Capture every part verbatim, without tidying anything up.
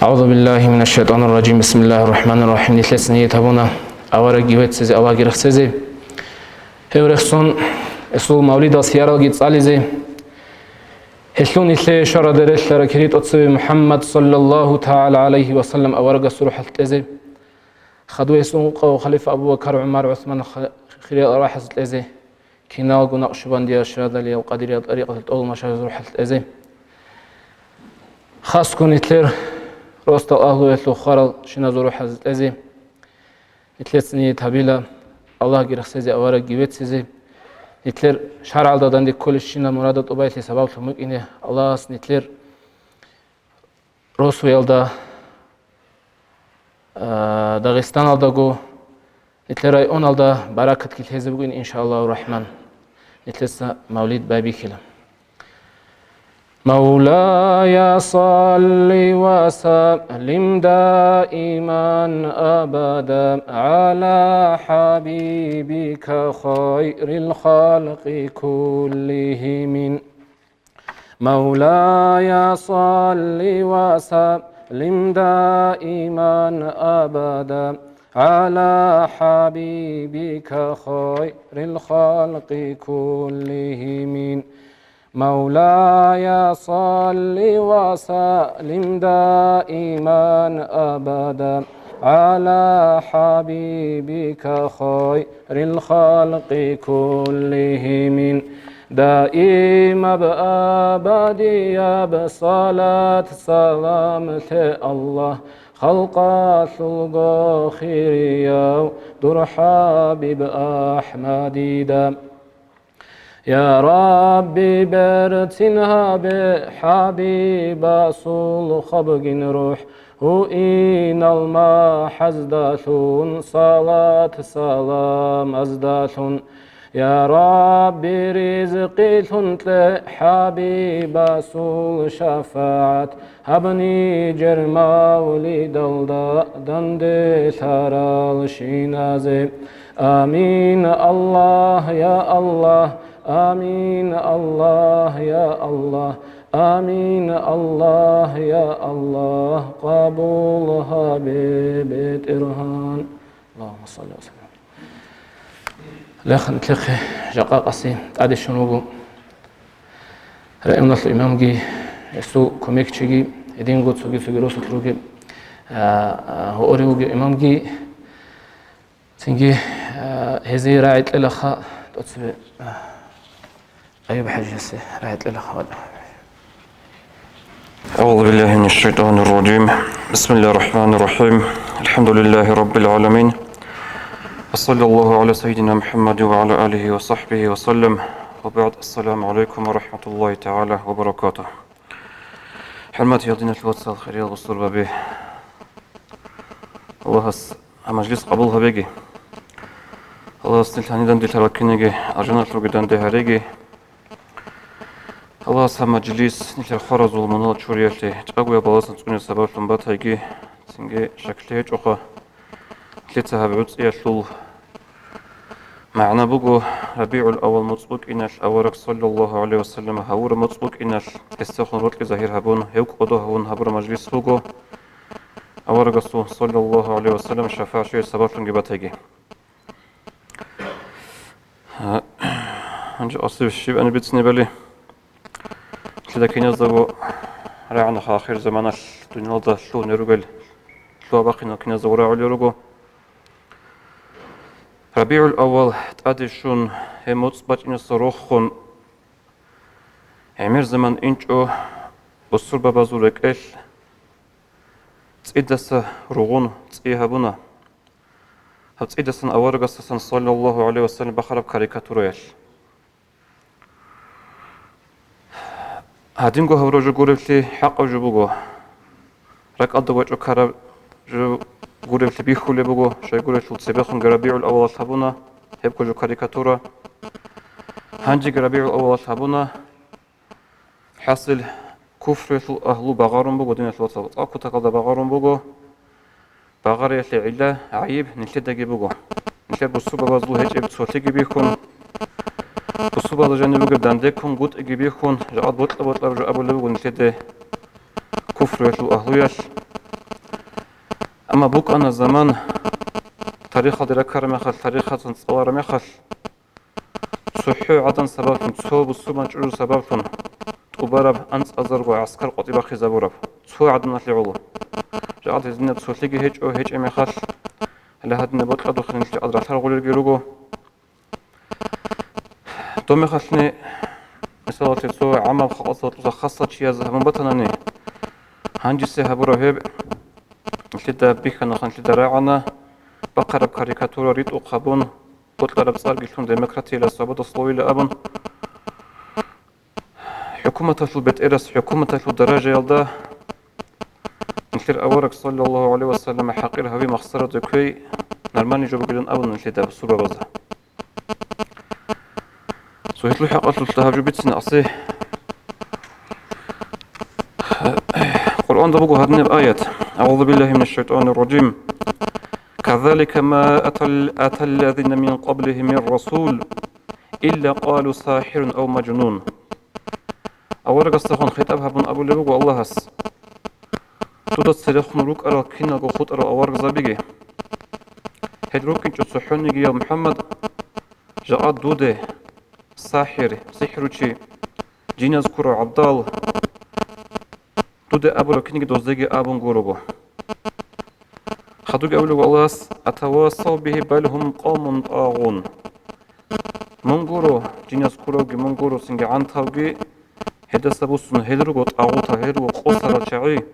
أعوذ بالله من الشيطان الرجيم. بسم الله الرحمن الرحيم. Нилъеца ният гьабуна аварагги веццизе, Аллагьги рехсезе. Гьев рехсон, гьесул мавлидал сияралги цӀализе. Гьелъул нилъее щваралде релълъараб кири тӀоцебе МухӀаммад саллаллагьу тагӀала гӀалайгьи ва саллам аварагасул рухӀалъ кьезе. Хадув гьесул ункъав халифа Абу Бакар, ГӀумар, ГӀусман ха-, хириял рахӀаз кьезе. Киналго накъшбандиял, шадалиял, къадириял тӀарикъатал тӀолмашазул рухӀалъ кьезе. Хасго нилъер росдал агьлуялъул хварал щиназул рухӀазе кьезе. Нилъеца ният гьабила, Аллагьги рехсезе, аварагги веццизе. Нилъер шаргӀалда данде кколебщинаб мурадал тӀубаялъе сабаблъун букӀине Аллагьас нилъер росуялда, а, Дагъистаналдаго, нилъер районалда баракатги лъезе бугин, иншааллагьу рахӀман. Нилъеца мавлид байбихьила. مولاي صل وسلم دائما أبدا على حبيبك خير الخلق كلهم. مولاي صل وسلم دائما أبدا على حبيبك خير الخلق كلهم. مولاي صل وسلم دائما أبدا على حبيبك خير الخلق كلهم. دائما أبدا صلاة سلام لله. Халкъалъулго хирияв дур ХӀабиб АхӀмадида. Я Рабби, берцин гьабе ХӀабибасул хабгин рухӀ, гьуинал махӀаздалъун, салат-саламаздалъун. Я Рабби, ризкъилъун кье ХӀабибасул шафагӀат, гьаб нижер мавлидалда данделъаралщиназе. Амин, Аллагь, я Аллагь, амин, Аллагь, я Аллагь, амин, Аллагь, я Аллагь, къабул гьабе, БетӀергьан. Аллагьумма салли ва саллим. Леханлъехъе жакъа къаси тӀаде щун вуго районалъул имамги, гьесул кумекчиги, гьединго цоги-цоги росулъ ругел, а, а, гьоре вугев имамги, цинги, а, гьезие рагӀи кьелаха тӀоцебе, а, Аюб ХӀажиясе рагӀи кьела хабар. أعوذ بالله من الشيطان الرجيم. بسم الله الرحمن الرحيم. الحمد لله رب العالمين. وصلى الله على سيدنا محمد وعلى آله وصحبه وسلم. وبعد، السلام عليكم ورحمة الله تعالى وبركاته. ХӀурматиял диналъул вацал, хириял бусурбаби! Аллагьас гьаб мажлис къабул гьабеги. Аллагьас нилъ гьанидан дилъ раккиниги, алжаналъулги данде гьареги. Аллагьас гьаб мажлис нилъер хваразул мунагьал чуриялъе чӀагояб баласан цӀуне сабаблъун батайги, цинги щаклъи гьечӀоха, нилъеца гьаб гӀуцӀиялъул магӀна буго, РабигӀул-аввал муцӀ букӀиналъ авараг саллаллагьу гӀалайгьи вассаллам гьавураб муцӀ букӀиналъ, гьесдехун рокьи загьир гьабун, гьев кӀодо гьавун гьабураб мажлис буго, аварагасул саллаллагьу гӀалайгьи вассаллам шафагӀат щвеялъе сабаблъунги батайги. Гьанже къасиб щибани бицинебали. Лъида киназдаго рагӀана ахир заманалъ дуниялда лъугьунел ругел лъугьа-бахъинал киназдаго рагӀулел руго. РабигӀул-аввал тӀаде щун, гьеб муцӀ бачӀинаса рохун, гӀемер заман инчӀо, бусурбабазул рекӀелъ цӀидаса ругъун цӀи гьабуна. Гьаб цӀидасан аварагасдасан саллаллагьу гӀалайгьи вассаллам бахараб карикатураялъ. Гьадинго гьабураб жо гуреблъи хӀакъаб жо буго. РакӀалда гьечӀо ккараб жо гуреблъи бихьулеб буго, щай гурелъул цебехунги РабигӀул-аввалалъ гьабуна гьебго жо карикатура. Гьанжеги РабигӀул-аввалалъ гьабуна. ХӀасил, куфруялъул агьлу багъарун буго, диналъул вацал, цӀакъ кутакалда багъарун буго. Багъариялъе гӀилла, гӀайиб нилъедаги буго. Нилъер бусурбабазул гьечӀеб цолъиги бихьун, бусурбабазда жаниб бугеб дандеккунгутӀиги бихьун, жакъа бокьа-бокьараб жо абулеб буго нилъеде куфруялъул агьлуялъ. Амма букӀана заман, тарихалде раккараб мехалъ, тарихалъан цӀалараб мехалъ, цохӀо гӀадан сабаблъун, цо бусурман чӀужу сабаблъун тӀубараб анцӀазарго гӀаскар къватӀиб бахъизабураб, цо гӀаданалъе гӀоло. Жагьал гьезинаб цолъиги гьечӀо, гьечӀеб мехалъ, гьале гьадинаб бокьадухъе нилъ гӀадралъар гъулелги руго. Доб мехалъни, мисалалъе, цо гӀаммаб халкъалъа гьоркьоса хасал чияз гьабун батанани, гьанжеса гьабураб гьеб, нилъеда бихьана, нилъеда рагӀана, бахъараб карикатура ритӀухъ гьабун, бокьараб цӀарги лъун, демократияла, свобода словила абун. ХӀукуматалъул бетӀерас, хӀукуматалъул даражаялда нилъер авараг, саллаллагьу гӀалайгьи ва саллам, хӀакъир гьави махсараде кквей, нормальный жо бугилан абуна нилъеда, бусурбабазда. Цо гьелъул хӀакъалъулъ гьаб жо бицина асе. Къуръанда буго гьадинаб аят: «АгӀузу биллагьи минаш шайтанир ражим. Казалика ма атал-, аталлазина мин къаблигьим мин расул, илла къалу сахӀирун ав мажнун». Аварагасдехун хитӀаб гьабун абулеб буго Аллагьас: «Дуда церехун рукӀарал киналго хутӀарал аварагзабиги, гьел рукӀинчӀо цохӀонигиял, МухӀаммад, жакъа дуде, сахӀир, сихӀручи, жиназ ккурав гӀабдал, дуде абураб киниги доздеги абун гурого». Хадуги абулеб Аллагьас: «Атавасав бихи бал гьум къавмун тӀагъун». Мун гуро, жиназ ккуравги мун гуро, цинги гӀантавги, гьедаса буссун, гьел руго тӀагъутал, гьел руго къосарал чагӀи.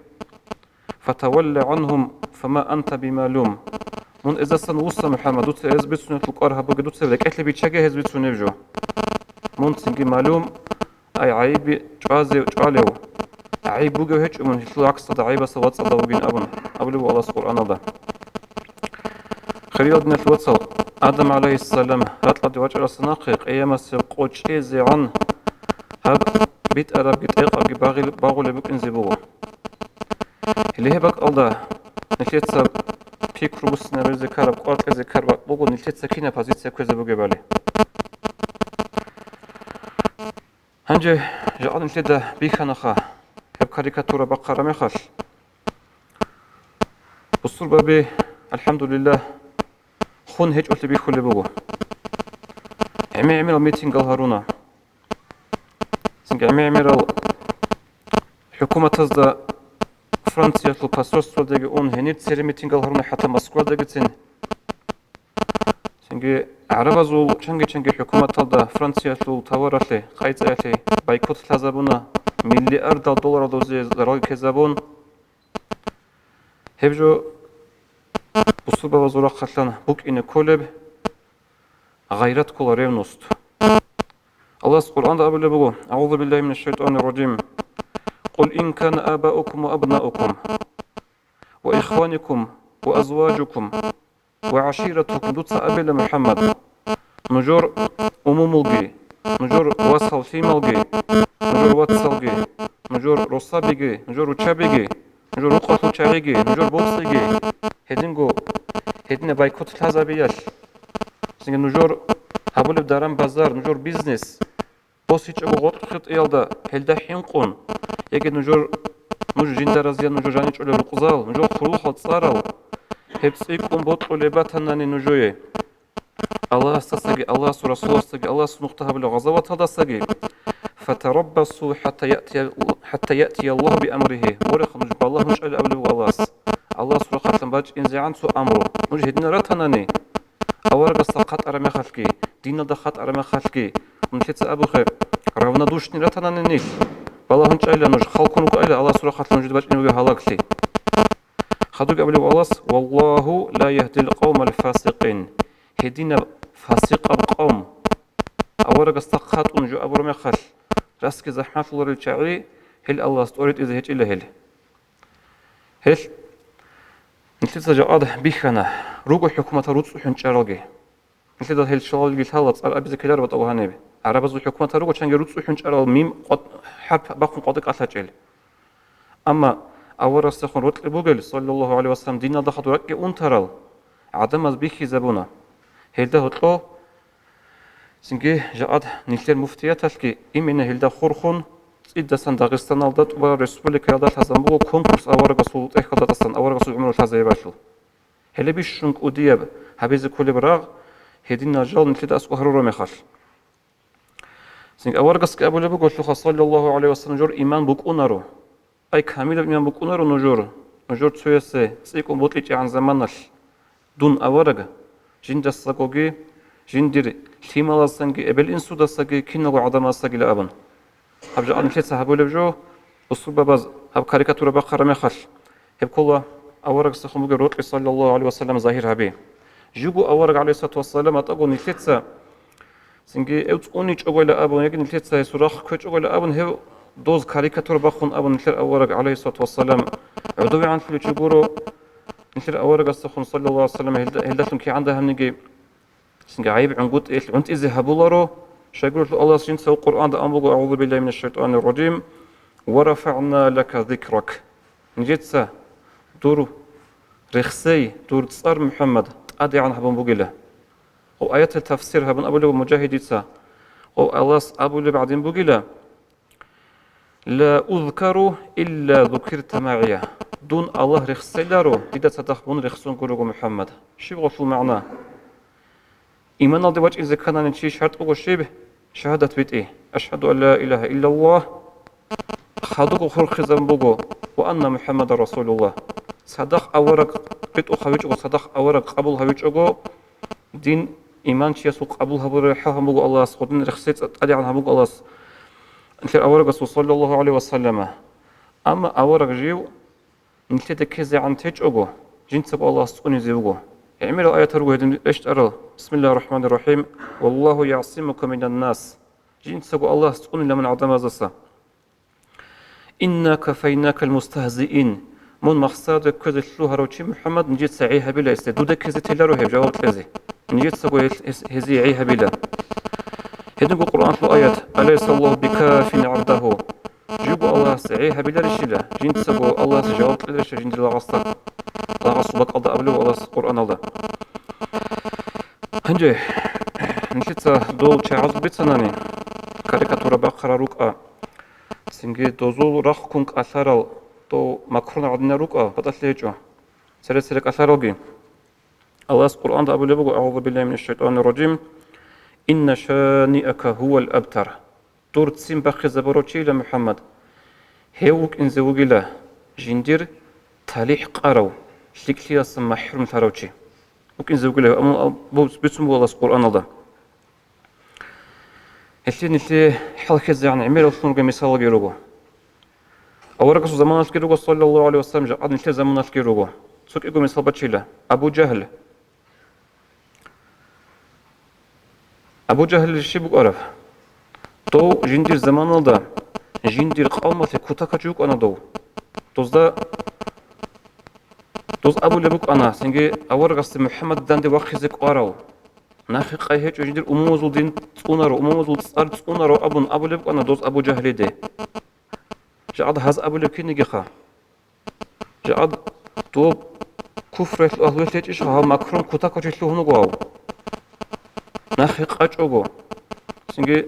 «Фатавалла гӀангьум, фама анта бималум». Мун эздасан вуссана, МухӀаммад, дуца эз бицунелъул кӀвар гьабуге, дуца рекӀелъе биччаге гьез бицунеб жо. Мун цинги малум, ай гӀайиби чӀвазе чӀвалев, гӀайиб бугев гьечӀо мун, гьелъул гӀаксалда гӀайибасда вацӀцӀадав вугин абун, абулеб буго Аллагьас Къуръаналда. Хириял диналъул вацал, Адам гӀалайгьиссалам ракьалде вачӀаралдаса нахъе къиямасеб къо чӀезегӀан гьаб битӀарабги тӀекъабги багъил-, багъулеб букӀинзе буго. Гьеле гьеб бакӀалда нилъеца пикру буссинабизе ккараб, кӀвар кьезе ккараб бакӀ буго, нилъеца кинаб позиция кквезе бугебали. Гьанже жакъа нилъеда бихьанаха гьеб карикатура бахъараб мехалъ. Бусурбаби, алхӀамдулиллагь, хун гьечӀолъи бихьулеб буго. ГӀемер-гӀемерал митингал гьаруна. Цинги гӀемер-гӀемерал хӀукуматазда Франциялъул посольствоялдеги ун гьенир цере митингал гьаруна, хӀатта Москваялдегицин. Цинги гӀарабазул чанги-чанги хӀукуматалда Франциялъул товаралъе, къайцӀаялъе бойкот лъазабуна, миллиардал долларал дозе зарал ккезабун. Гьеб жо бусурбабазул рахъалъан букӀине кколеб, гъайрат ккола, ревность. Аллагьас Къуръанда абулеб буго: «АгӀузу биллагьи минаш шайтанир ражим. Къул ин кана абаукум ва абнаукум ва ихваникум ва азважукум ва гӀаширатукум», дуца абила, МухӀаммад, нужер умумулги, нужер васал-лъималги, нужер вацалги, нужер росабиги, нужер руччабиги, нужер рукъалъул чагӀиги, нужер боцӀиги, гьединго, гьединаб бойкот лъазабиялъ, цинги нужер гьабулеб даран-базар, нужер бизнес, босичӀого гъоркь хитӀиялда гьелда хӀинкъун, яги нужер, нуж жинда разиян нужер жаничӀулел рукъзал, нужер хурулъал цӀарал, гьеб цӀикӀкӀун бокьулеб батанани нужее, Аллагьасдасаги, Аллагьасул Расуласдаги, Аллагьасул нухда гьабулеб гъазаваталдасаги, «фатараббасу хӀатта яътия-, хӀатта яътия Аллагьу биамригьи», вореха, нуж балагьун чӀале абулеб буго Аллагьас. Аллагьасул рахъалъан бачӀинзегӀан цо амру. Нуж гьедина ратанани, аварагасда хатӀараб мехалъги, диналда хатӀараб мехалъги, нилъеца абухъе, равнодушный ратанани нилъ, балагьун чӀайла нуж, халкун рукӀайла Аллагьасул рахъалъан нужеда бачӀине бугеб гьалаглъи. Хадубги абулеб Аллагьас: «Валлагьу ла яхдил къавмал фасикъин». Гьединаб фасикъаб къавм, аварагасда хатӀун жо абураб мехалъ, расги захӀмалъуларел чагӀи, гьел Аллагьас тӀоритӀизе гьечӀила гьел. Гьел нилъеца жакъа бихьана, руго хӀукуматал руцӀцӀухӀун чӀаралги. Нилъеда гьел щвалалги лъала, цӀар абизе ккеларо батӀалгьаниб. ГӀарабазул хӀукуматал руго чанги руцӀцӀухӀун чӀарал мим къват-, хӀарп бахъун къватӀи кӀалъачӀел. Амма аварагасдехун рокьи бугел, саллаллагьу гӀалайгьи вассалам, диналда хадур ракӀги унтарал гӀадамаз бихьизабуна. Гьелда гьоркьо цинги жакъа нилъер муфтияталъги именно гьелда хурхун, цӀидасан Дагъистаналда тӀубараб республикаялда лъазабун буго конкурс аварагасул тӀехьалдасан, аварагасул гӀумру лъазабиялъул. Гьеле бищун кӀудияб гьабизе кколеб рагъ, гьединал жал нилъеда аскӀоб гьарура мехалъ. Цинги аварагасги абулеб буго, лъуха, саллаллагьу гӀалайгьи вассалам, жур иман букӀунаро. Ай, камилаб иман букӀунаро нужур, нужур цоясе цӀикӀкӀун бокьичӀегӀан заманалъ. Дун авараг, жиндасагоги, жиндир лъималасанги, эбел-инсудасаги, киналго гӀадамасагила абун. Гьаб жо нилъеца гьабулеб жо, бусурбабаз гьаб карикатура бахъараб мехалъ, гьеб ккола аварагасдехун бугеб рокьи, саллаллагьу гӀалайгьи вассалам, загьир гьаби. Живго авараг, гӀалайгьиссалату вассалам, атӀаго нилъеца цинги гьев цӀуничӀогойила абун, яги нилъеца гьесул рахъ кквечӀогойила абун, гьев доз карикатура бахъун абун нилъер авараг, гӀалайгьиссалату вассалам, гӀодовегӀанлъулев чи гуро. Нилъер аварагасдехун, саллаллагьу гӀалайгьи вассалам, гьелда-, гьелдалъун кигӀан дагьабниги цинги гӀайиб гӀунгутӀиялъ гӀунтӀизе гьабуларо. Щайгурелъул Аллагьас жинцав Къуръанда ан буго: «АгӀузу биллагьи минаш шайтӀанир ражим. Ва рафагӀна лака зикрак». Нижеца дур рехсей, дур цӀар, МухӀаммад, тӀадегӀан гьабун бугила. Гъов аятал тафсир гьабун абулеб Мужагьидица, гъов Аллагьас абулеб гӀадин бугила: «Ла узкару илла зукирта магӀия». Дун Аллагь рехселаро, дида цадахъ мун рехсон гурого, МухӀаммад. Щиб гъолъул магӀна? Иманалде вачӀине кканани чи шартӀ буго щиб? Шагьадат битӀи: «Ашгьаду ан ла илагьа иллаллагь», хадубго хурхизабун буго: «Ва анна МухӀаммадан расулуллагь». Цадахъ авараг ритӀухъ гьавичӀого, цадахъ авараг къабул гьавичӀого, дин, иман чиясул къабул гьабураб хӀал гьабун буго Аллагьас, гъодин рехсей цӀа-, тӀадегӀан гьабун буго Аллагьас нилъер аварагасул, саллаллагьу гӀалайгьи вассаллама. Амма авараг жив нилъеда ккезегӀан течӀого, жинцаго Аллагьас цӀунизе вуго. ГӀемерал аятал руго гьедин рещтӀарал: «Бисмиллагьир рахӀманир рахӀим. Валлагьу ягӀсимука минан нас». Жинцаго Аллагьас цӀунила мун гӀадамаздаса. «Инна кафайнакал мустагьзиин». Мун махсараде кквезе лъугьарав чи, МухӀаммад, нижеца гӀей гьабила гьесде, дуда ккезе теларо гьеб жаваб кьезе. Нижецаго гьел-, гьес-, гьезие гӀей гьабила. Гьединго Къуръаналъул аят: «Алайсаллагьу бикафин гӀабдагьу». Живго Аллагьас гӀей гьабиларищила, жинцаго Аллагьас жаваб кьеларищила жиндир лагъасда? Лагъасул бакӀалда абулев Аллагьас Къуръаналда. Гьанже нилъеца дол чагӀазул бицанани, карикатура бахъарал рукӀа, цинги дозул рахъ ккун кӀалъарал, дов макрун гӀадинал рукӀа, батӀалъи гьечӀо. Цере-цере кӀалъаралги. Аллагьас Къуръанда абулеб буго: «АгӀузу биллагьи минаш шайтӀанир ражим. Инна шаниака гьувал абтар». Дур ццин бахъизабурав чийила, МухӀаммад, гьев вукӀинзе вугила жиндир талихӀ къарав, лъикӀлъиялдаса махӀрумлъарав чи. ВукӀинзе вугила гьев, амма бу-, бицун буго Аллагьас Къуръаналда. Гьелъие нилъее хӀалхьизегӀан гӀемераллъун ругел мисалги руго. Аварагасул заманалъги руго, саллаллагьу гӀалайгьи вассалам, жакъа нилъер заманалъги руго. Цо кӀиго мисал бачила. Абу Жагьл. Абу Жагьлил щиб букӀараб? Дов жиндир заманалда жиндир къавмалъе кутакав чи вукӀана дов. Дозда, доз абулеб букӀана, цинги аварагасде МухӀаммад данде вахъизе кӀварав. Нахъе къай гьечӀо, жиндир умумузул дин цӀунаро, умумузул цӀар цӀунаро абун абулеб букӀана доз Абу Жагьлиде. Жакъа гьаз абулеб кинигиха. Жакъа доб куфралъул агьлуялъ гьечӀищха гьав макрун кутакав чи лъугьун вуго гьав? Нахъе къачӀого. Цинги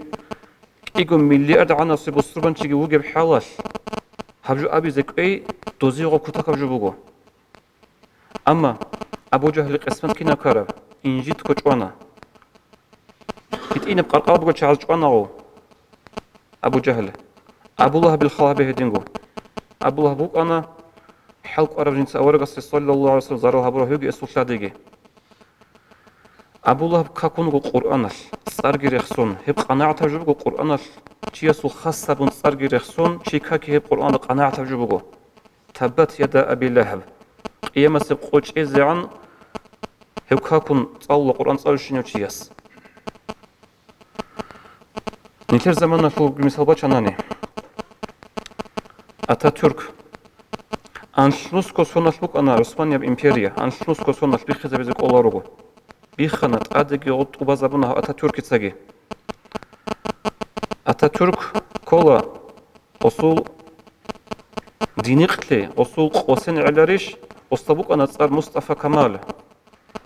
кӀиго миллиард гӀанасеб бусурбанчиги вугеб хӀалалъ, гьаб жо абизе кӀвей, дозиего кутакаб жо буго. Амма Абу Жагьлил къисмат кинаб ккараб? Инжитго чӀвана. ГьитӀинаб къаркъал бугел чагӀаз чӀванагъо Абу Жагьл. Абу Лагьабил хал гьабе гьединго. Абу Лагьаб вукӀана хӀалкӀварав жинца аварагасде, саллаллагьу гӀалайгьи вассалам, зарал гьабурав гьевги гьесул лъадиги. Абу Лагьаб какун вуго Къуръаналъ, цӀарги рехсон. Гьеб къанагӀатаб жо буго Къуръаналъ чиясул хас гьабун цӀарги рехсон, чи каки гьеб Къуръаналда къанагӀатаб жо буго. Таббат яда Аби Лагьаб. Къиямасеб къо чӀезегӀан гьев какун цӀалула Къуръан цӀалулщинав чияс. Нилъер заманалъул мисал бачанани, Ататюрк. Анлънусго соналъ букӀана ГӀусманияб империя, анлънусго соналъ биххизабизе кӀоларуго. Биххана, тӀадеги гъутӀ тӀубазабуна гьав Ататюркицаги. Ататюрк ккола гъосул динихълъи, гъосул къосин гӀеларищ, гъосда букӀана цӀар Мустафа Камал.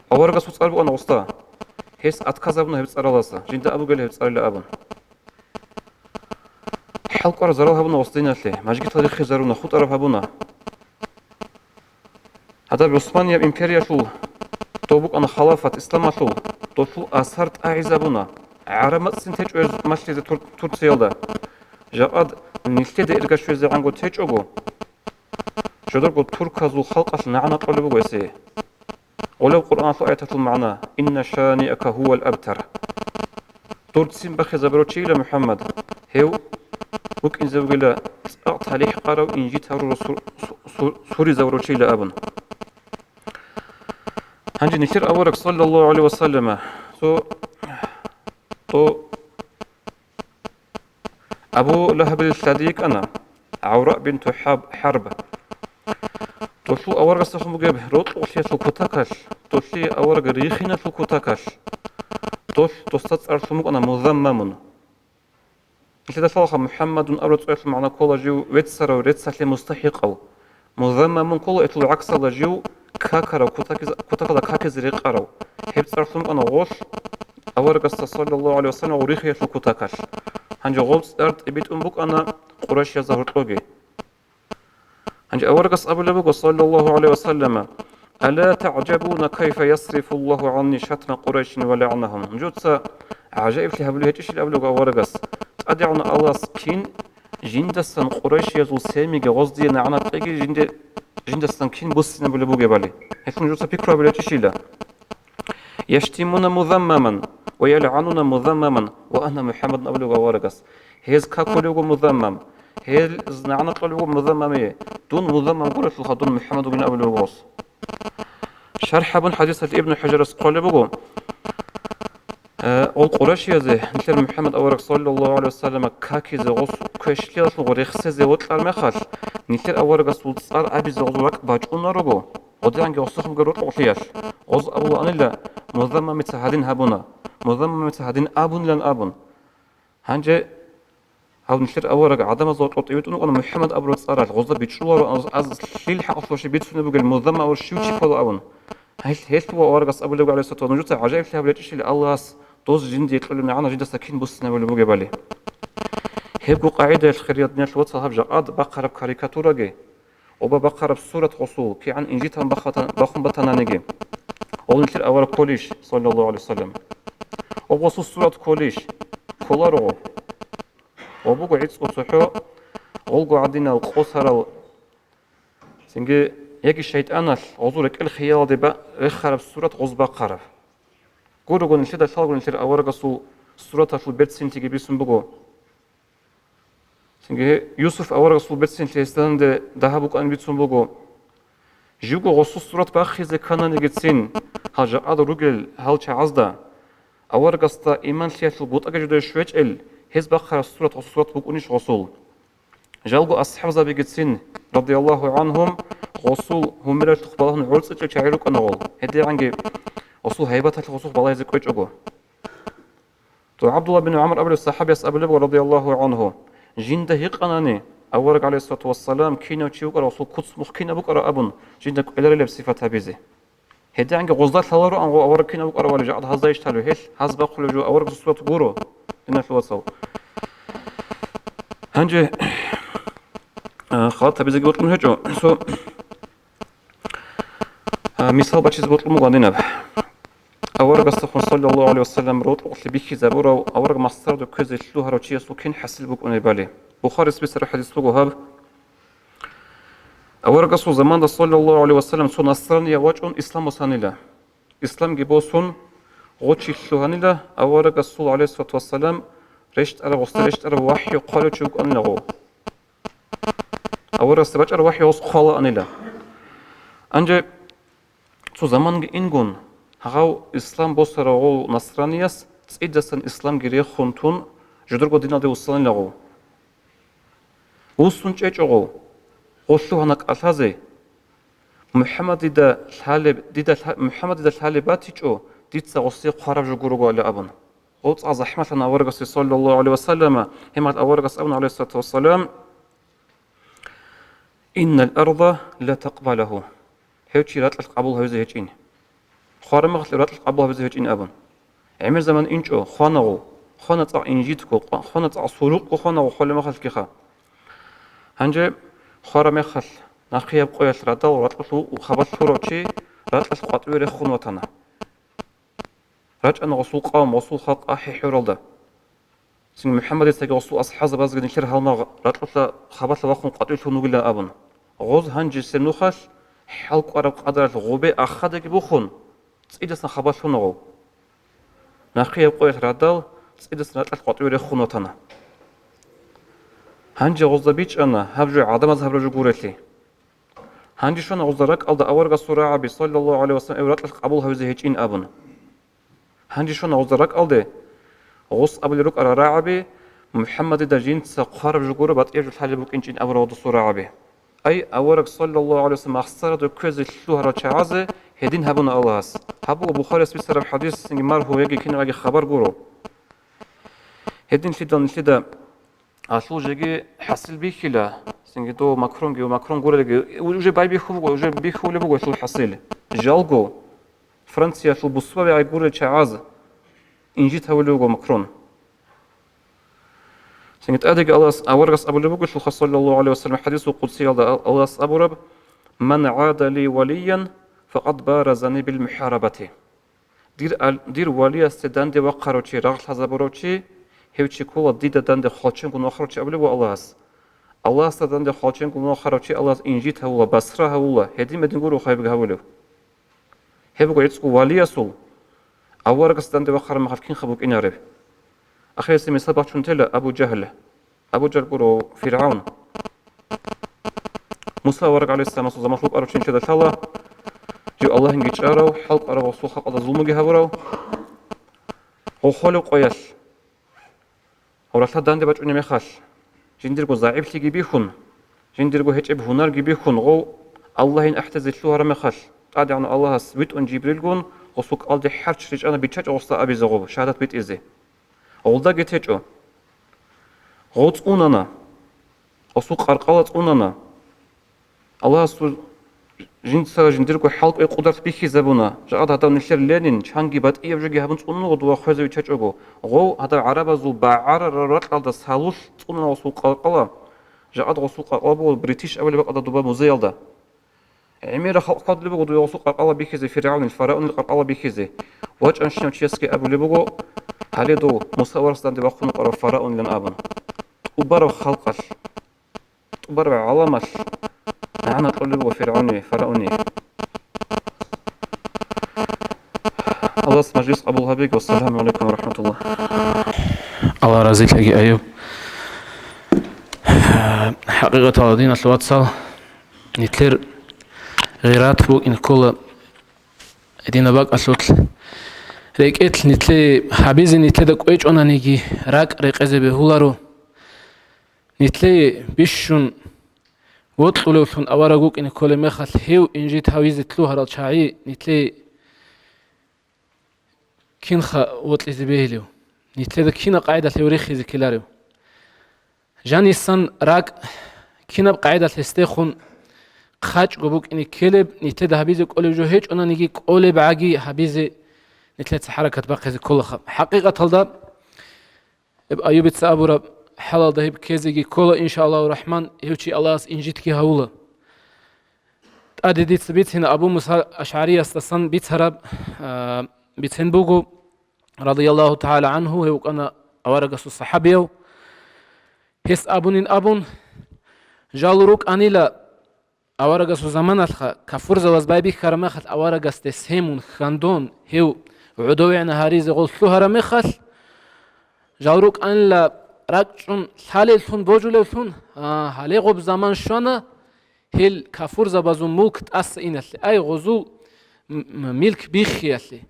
Аварагасул цӀар букӀана гъосда. Гьес отказабуна гьеб цӀаралдаса, жинда абугел гьеб цӀарила абун. ХӀалкӀвараб зарал гьабуна гъос диналъе, мажгитал риххизаруна, хутӀараб гьабуна. Гьадаб ГӀусманияб империялъул Дов букӀана халафат исламалъул, долъул асар тӀагӀизабуна. ГӀараб мацӀцин течӀо гьез малъизе Тур-, Турциялда. Жакъад нилъеда ирга щвезегӀанго течӀого, жодорго турказул халкъалъ нагӀана кьолеб буго гьесие. Гъолеб Къуръаналъул аяталъул магӀна: «Инна шаниака гьувал абтар». Дур ццин бахизабурав чийила МухӀаммад, гьев вукӀинзе вугила цӀакъ талихӀ къарав, инжит гьарурав сур-, су-, су-, суризавурав чийила абун. Гьанже нилъер авараг, саллаллагьу гӀалайгьи ва саллама, цо, то Абу Лагьабил лъади йикӀана, ГӀавра бинту ХӀаб-, ХӀарб. Долъул аварагасдехун бугеб рокьукълъиялъул кутакалъ, долъие авараг рихиналъул кутакалъ, долъ досда цӀарлъун букӀана Музаммамун. Нилъеда лъалаха, МухӀаммадун абураб цӀаялъул магӀна ккола жив веццарав, реццалъе мустахӀикъав. Музаммамун ккола гьелъул гӀаксалда жив какарав, кутакиз-, кутакалда какизе рекъарав. Гьеб цӀарлъун букӀана гъолъ аварагасда, саллаллагьу гӀалайгьи ва саллам, гъов рихиялъул кутакалъ. Гьанже гъоб цӀар тӀибитӀун букӀана къурайшиязда гьоркьоги. Гьанже аварагас абулеб буго, саллаллагьу гӀалайгьи ва саллама: «Ала тагӀжабуна кайфа ясрифуллагьу гӀанни шатма Къурайшин ва лагӀнагьум?» Нужеца гӀажаиблъи гьабулеб гьечӀищил абулеб буго аварагас, ТӀадегӀанав Аллагьас кин жиндасан къурайшиязул семиги гъоздие нагӀана кьеги жинде-, жиндасан кин буссинабулеб бугебали. Гьелъул нужеца пикру гьабулеб гьечӀищила? «Яштимуна Музаммаман ва ялгӀануна Музаммаман ва ана МухӀаммадун», абулеб аварагас. Гьез какулев вуго Музаммам, гьез нагӀана кьолев вуго Музаммамие, дун Музаммам гурелъулха дун МухӀаммад вугин абулев вуго гъос. ШархӀ гьабун хӀадисалъ Ибн ХӀажарас хъвалеб буго, э, гъол къурайшиязе нилъер МухӀаммад авараг, саллаллагьу гӀалайгьи ва саллама, какизе гъос квешлъиялъулго рехсезе вокьар мехалъ, нилъер аварагасул цӀар абизе гъозул ракӀ бачӀунарого, гъодианги гъосухъ бугеб рокьукълъиялъ, гъоз абулаанила, Музаммамица гьадин гьабуна, Музаммамица гьадин абунилан абун. Гьанже гьав нилъер авараг гӀадамазда гьоркьор тӀибитӀун вукӀана МухӀаммад абураб цӀаралъ, гъозда бичӀчӀуларо, аз, аз лъил хӀакъалъулъ бицунеб бугел Музамма абурав щив чи ккола абун. Гьел-, гьелъ ва аварагас абулеб, гӀалайгьиссалату вассалам, нужеца гӀажаиблъи гьабулеб гьечӀищила, Аллагьас доз жиндие кьолеб нагӀана жиндаса кин буссинабулеб бугебали. Гьебго къагӀидаялъ, хириял диналъул вацал, гьаб жакъад бахъараб карикатураги, оба бахъараб сурат гъосул, кигӀан инжитан бахъатан-, бахун батананиги, гъол нилъер авараг кколищ, саллаллагьу гӀалайгьи ва саллам? Об гъосул сурат кколищ? Кколаро гъо. Ва буго гӀицӀго цохӀо, гъолго гӀадинал, къосарал, цинги яги шайтӀаналъ гъозул рекӀел-хиялалде ба-, рехараб сурат гъоз бахъараб. Гурого нилъеда лъалго нилъер аварагасул сураталъул берцинлъиги бицун буго. Цинги Юсуф аварагасул берцинлъи гьесда данде дагьаб букӀанин бицун буго. Живго гъосул сурат бахъизе ккананигицин, гьал жакъа ругел гьал чагӀазда, аварагасда иманлъиялъул бутӀаги жидее щвечӀел, гьез бахъараб сурат гъосул сурат букӀунищ гъосул? Жалго асхӀабзабигицин, радияллагьу гӀанхум, гъосул гьумералъухъ балагьун гӀорцӀичӀел чагӀи рукӀана гъол, гьедигӀанги гъосул гьайбаталъухъ гъосухъ балагьизе кӀвечӀого. То ГӀабдулла бин ГӀамр абулев сахӀабияс абулеб, радияллагьу гӀанху, жинда гьикъанани, авараг, гӀалайгьиссалату вассалам, кинав чи вукӀарав, гъосул куц-мухъ кинаб букӀараб абун, жинда кӀвеларилеб сифат гьабизе. ГьедигӀанги гъозда лъалароан гъо авараг кинав вукӀаравали, жакъад гьазда иш талев гьелъ, гьаз бахъулев жо аварагасул сурат гуро, диналъул вацал. Гьанже, а, халат гьабизеги бокьун гьечӀо. Цо, а, мисал бачизе бокьун буго гьадинаб. Аварагасдехун, саллаллагьу гӀалайгьи вассалам, рокьукълъи бихьизабурав авараг масхарада кквезе лъугьарав чиясул кин хӀасил букӀунебали. Бухарис бицараб хӀадис буго гьаб. Аварагасул заманда, саллаллагьу гӀалайгьи вассалам, цо насранияв вачӀун ислам босанила. Исламги босун, гъо чи лъугьанила, аварагасул, гӀалайгьиссалату вассалам, рещтӀараб, гъосда рещтӀараб вахӀю хъвалев чи вукӀанила гъо. Аварагасда бачӀараб вахӀю гъос хъвалаанила. Гьанже цо заманги ингун, гьав ислам босарав гъов насранияс цӀидасан исламги рехун тун, жодорго диналде вуссанила гъов. Вуссун чӀечӀого, гъо лъугьана кӀалъазе, МухӀаммадида лъалеб-, дида лъа-, МухӀаммадида лъалеб батичӀо, дица гъосие хъвараб жо гурого али абун. Гъо цӀакъ захӀмалъана аварагасе, саллаллагьу гӀалайгьи вассаллама, гьемал аварагас абуна, гӀалайгьиссалату вассалам: «Иннал арда ла такъбалагьу». Гьев чи ракьалъ къабул гьавизе гьечӀин. Хварамахалъ ракьалъ къабул гьавизе гьечӀин абун. ГӀемер заман инчӀо, хванагъул, хвана цӀакъ инжитго, хва-, хвана цӀакъ сурукъго хванагъул хвалемахалъгиха. Гьанже хварамехалъ, нахъияб къоялъ радал ракьалъул хабалъ лъурав чи ракьалъ къватӀиве рехун ватана. РачӀана гъосул къавм, гъосул халкъ ахӀи-хӀуралда. Цинги МухӀаммадицаги гъосул асхӀабзабазги нилъер гьалмагъ ракьулъа хабалъа вахъун къватӀивлъун вугилан абун. Гъоз гьанжесеб нухалъ хӀалкӀвараб къадаралъ гъубе ахадаги бухун, цӀидасан хабалъуна гъов. Нахъияб къоялъ радал, цӀидасан ракьалъ къватӀиве рехун ватана. Гьанже гъозда бичӀчӀана гьаб жо гӀадамаз гьабураб жо гурелъи. Гьанже щвана гъозда ракӀалда аварагасул рагӀаби, саллаллагьу гӀалайгьи вассалам, гьев ракьалъ къабул гьавизе гьечӀин абун. Гьанже щвана гъозда ракӀалде, гъос абулел рукӀарал рагӀаби, МухӀаммадида жинца хъвараб жо гуро батӀияб жо лъалеб букӀинчӀин абурал гъодосул рагӀаби. Ай, авараг, саллаллагьу гӀалайгьи вассалам, махсарадухъ кквезе лъугьарал чагӀазе гьедин гьабуна Аллагьас. Гьаб буго Бухарияс бицараб хӀадис, цинги маргьу яги кинаб яги хабар гуро. Гьединлъидал нилъеда гьалъул жеги хӀасил бихьила, цинги дов Макронги ва Макрон гурелги, уже байбихьу буго, уже бихьулеб буго гьелъул хӀасил. Жалго, Франциялъул бусурбаби гӀай гурел чагӀаз инжит гьавулев вуго Макрон. Цинги тӀадеги Аллагьас, аварагас абулеб бугелъулха, саллаллагьу гӀалайгьи вассалам, хӀадисул къудсиялда Ал-, Аллагьас абураб: «Ман гӀада ли валиян, факъад баразани бил мухӀарабати». Дир ал-, дир валиясде данде вахъарав чи, рагъ лъазабурав чи, гьев чи ккола дида данде хвалченгун вахъарав чи абулеб буго Аллагьас. Аллагьасда данде хвалченгун вахъарав чи Аллагьас инжит гьавула, басра гьавула, гьедин-медин гуро хайбги гьавулев. Гьеб буго гӀицӀго валиясул, аварагас данде вахъараб мехалъ кинха букӀинареб. Ахирисеб мисал бачун тела Абу Жагьл. Абу Жагьл гуро ФиргӀавн. Муса авараг гӀалайгьиссаламасул заман вукӀарав чинчада лъала, жив Аллагьинги чӀарав, хӀалкӀварав гъосул халкъалда зулмуги гьабурав. Гъов хвалев къоялъ. Гьав ралъа данде бачӀунеб мехалъ, жиндирго загӀиплъиги бихьун, жиндирго гьечӀеб гьунарги бихьун, гъов Аллагьин ахӀдезе лъугьараб мехалъ, ТӀадегӀанав Аллагьас витӀун Жибрилгун гъосул кӀалде хӀарч ричӀана, биччачӀо гъосда абизе гъоб, шагьадат битӀизе. Гъолдаги течӀо. Гъов цӀунана. Гъосул къаркъала цӀунана. Аллагьасул жинца жиндирго хӀалкӀвей къударт бихьизабуна. Жакъад гьадав нилъер Ленин, чанги батӀияб жоги гьабун цӀунун вуго дова хвезе виччачӀого. Гъов гьадав гӀарабазул багӀарарал ракьалда салулъ цӀунана гъосул къаркъала. Жакъад гъосул къаркъала буго Бритиш абулеб бакӀалда доба музеялда. ГӀемерал халкъ хьвадулеб буго дова гъосул къаркъала бихьизе, ФиргӀавнил, фараонил къаркъала бихьизе. ВачӀанщинав чиясги абулеб буго, гьале дов Муса аварагас данде вахъун вукӀарав фараонилан абун. ТӀубараб халкъалъ, тӀубараб гӀаламалъ нагӀана кьолеб буго ФиргӀавни, фараони. Аллагьас мажлис къабул гьабеги. Вассаламу гӀалайкум ва рахӀматуллагь. Аллагь разилъаги, Аюб. ХӀакъикъаталда, диналъул вацал, нилъер гъират букӀин ккола гьединаб бакӀалъулъ. РекӀелъ нилъее гьабизе нилъеда кӀвечӀонаниги, ракӀ рекъезе бегьуларо. Нилъее бищун вокьулевлъун авараг вукӀине кколеб мехалъ, гьев инжит гьавизе лъугьарал чагӀи нилъее кинха вокьизе бегьилев? Нилъеда кинаб къагӀидалъ гьев рихизе ккеларев? Жанисан ракӀ кинаб къагӀидалъ гьесдехун хъачӀго букӀине ккелеб, нилъеда гьабизе кӀолеб жо гьечӀонаниги, кӀолеб гӀаги гьабизе нилъеца хӀаракат бахъизе кколаха. ХӀакъикъаталда, гьеб Аюбица абураб хӀалалда гьеб ккезеги ккола, иншааллагьу рахӀман, гьев чи Аллагьас инжитги гьавула. ТӀаде дица бицина Абу Муса АшгӀариясдасан бицараб, а, бицен буго, радияллагьу тагӀала гӀангьу, гьев вукӀана аварагасул сахӀабияв. Гьес абунин абун, жал рукӀанила аварагасул заманалъха, кафурзабаз байбихьараб мехалъ аварагасде семун, хьандон, гьев гӀодовегӀан гьаризе гъол лъугьараб мехалъ, жал рукӀанила ракӀчӀун лъалеллъун божулевлъун, а, гьале гъоб заман щвана, гьел кафурзабазул мулк тӀаса иналъе, ай, гъозул м-, м-, милк биххиялъе.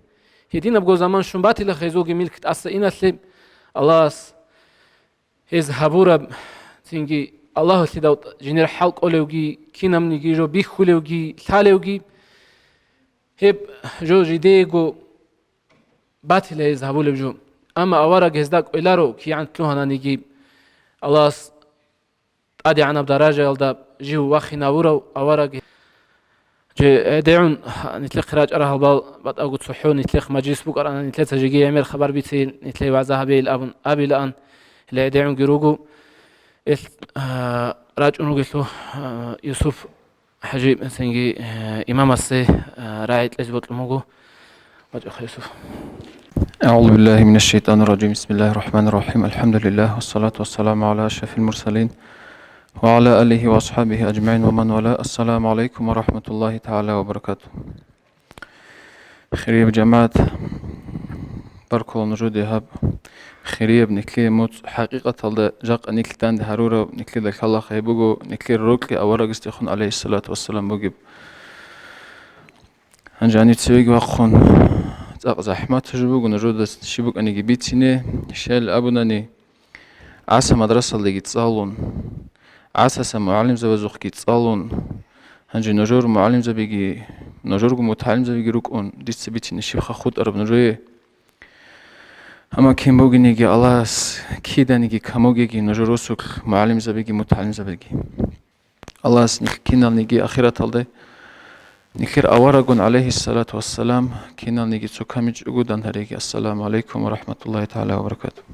Гьединабго заман щун батила гьезулги милк тӀаса иналъе. Аллагьас гьез гьабураб, цинги Аллагьасде жинер хӀал кӀолевги, кинабниги жо бихьулевги, лъалевги, гьеб жо жидеего батила гьез гьабулеб жо. Амма авараг гьезда кӀвеларо, кигӀан лъугьананиги, Аллагьас ТӀадегӀанаб даражаялда жив вахинавурав авараг. Же гӀедегӀун нилъехъе рачӀарал гьалбал батӀаго цохӀо нилъехъ мажлис букӀарана, нилъеца жеги гӀемер хабар бицейин, нилъее вагӀза гьабейин абун абилаан, гьеле гӀедегӀунги руго. Ил, а, рачӀун ругелъул, а, Юсуп ХӀажи, цинги, э, имамасе, э, рагӀи кьезе бокьун буго. ВачӀа, Юсуп. أعوذ بالله من الشيطان الرجيم. بسم الله الرحمن الرحيم. الحمد لله، والصلاة والسلام على أشرف المرسلين، وعلى آله وأصحابه أجمعين، ومن والاه. السلام عليكم ورحمة الله تعالى وبركاته. Хирияб жамагӀат, баркула нужеде гьаб хирияб нилъее моцӀ. ХӀакъикъаталда, жакъа нилъ данде гьарураб, нилъеда лъалаха гьеб буго нилъер рокьи аварагасдехун, гӀалайгьиссалату вассалам, бугеб. Гьанже гьанив цевеги вахъун, цӀакъ захӀмат жо буго нужеда щиб букӀаниги бицине. Щайилан абунани, ГӀаса мадрасалдаги цӀалун, ГӀасаса мугӀалимзабазухъги цӀалун, гьанже нужер мугӀалимзабиги, нужерго мутагӀалимзабиги рукӀун, дица бицине щибха хутӀараб нужее. Амма кин бугениги, Аллагьас киданиги камугеги нужер росулъ мугӀалимзабиги мутагӀалимзабиги. Аллагьас нилъ киналниги ахираталда нилъер аварагун, гӀалайгьиссалату вассалам, киналниги цо камичӀого дандариги. Ассаламу гӀалайкум ва рахӀматуллагьи тагӀала ва баракатугь.